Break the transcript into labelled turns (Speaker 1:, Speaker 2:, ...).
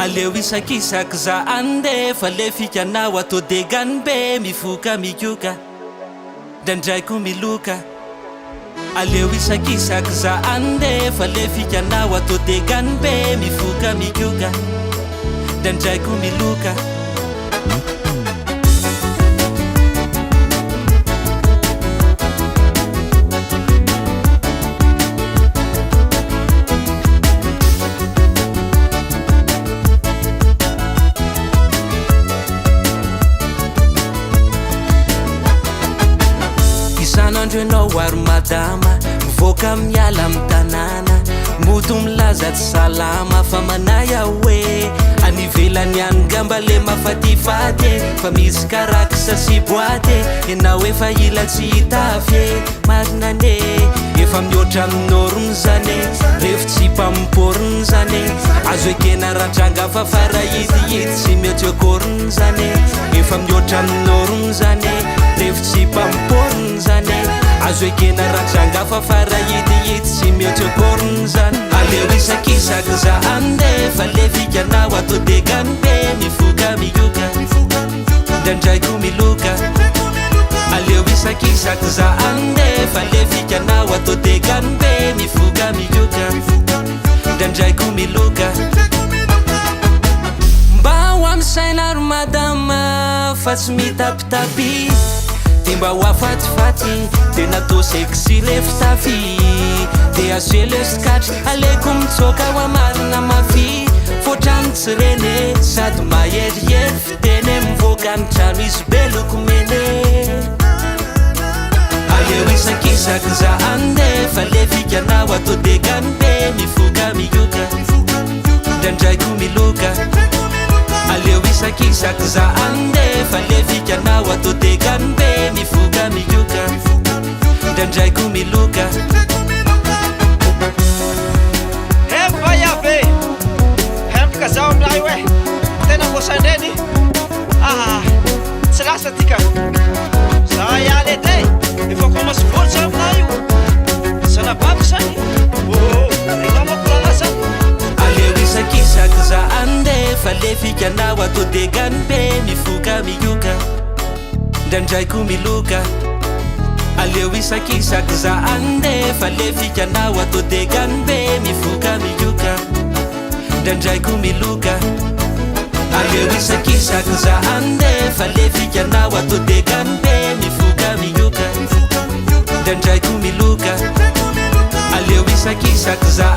Speaker 1: Aleo isakisaky za andefa le fikanao atao degany be mifoka mikoka ndraindray ko miloka. Aleo isakisaky za andefa le fikanao atao degany be mifoka mikoka ndraindray ko miloka. Isan'andro ianao ary madama mivoaka miala amin'ny tanàna, moto milaza tsy salama fa manahy aho hoe any ivelany any ngamba le mahafatifaty e, fa misy karaksa sy boaty e, ianao efa ila tsy hitafy e, marina anie efa mihoatra amin'ny norme zany e, ref tsy mpamporona zany e, azo ekena ratranga fa farahidihidy tsy mety akoriny zany e, efa mihoatra amin'ny norme zany e, ref tsy mpamporona zany e, azo ekena ratranga fa farahidihidy tsy mety akoriny zany. Aleo isakisaky za andefa le fikanao atao degany be mifoka mioka ndraindray ko miloka. Aleo isakisaky za andefa le fikanao atao degany be mifoka mioka ndraindray ko miloka. Mba ho amin'ny saina ry madama fa tsy mitapitapy, de mba ho afatifaty de natao sexy le fitafy, de asio le scotch aleko mitsoaka ho amarina mafy, fôtrany tsy reny e sady maherihery fiteny e, mivoaka ny trano izy be loko mena e. Aleo isakisaky za andefa le fikanao atao degany be mifoka mioka ndraindray ko miloka. Aleo isakisaky za andefa le fikanao atao degany be mifoka mioka ndraindray ko miloka.
Speaker 2: Hempoka Yaveh, hempoka zaho amin'ahy hoe tena voasaindreny. Ah, tsy lasa ty ka. Za hiala edy e, efa commence vory aminah io. Zanabavy zany. Oh, enao manko rahalahy zany.
Speaker 1: Aleo isakisaky za andefa le fikanao atao degany be mifoka mioka ndraindray ko miloka. Aleo isakisaky za andefa le fikanao atao degany be mifoka mioka ndraindray ko miloka. Aleo isakisaky za andefa le fikanao atao degany be mifoka mioka ndraindray ko miloka. Aleo isakisaky za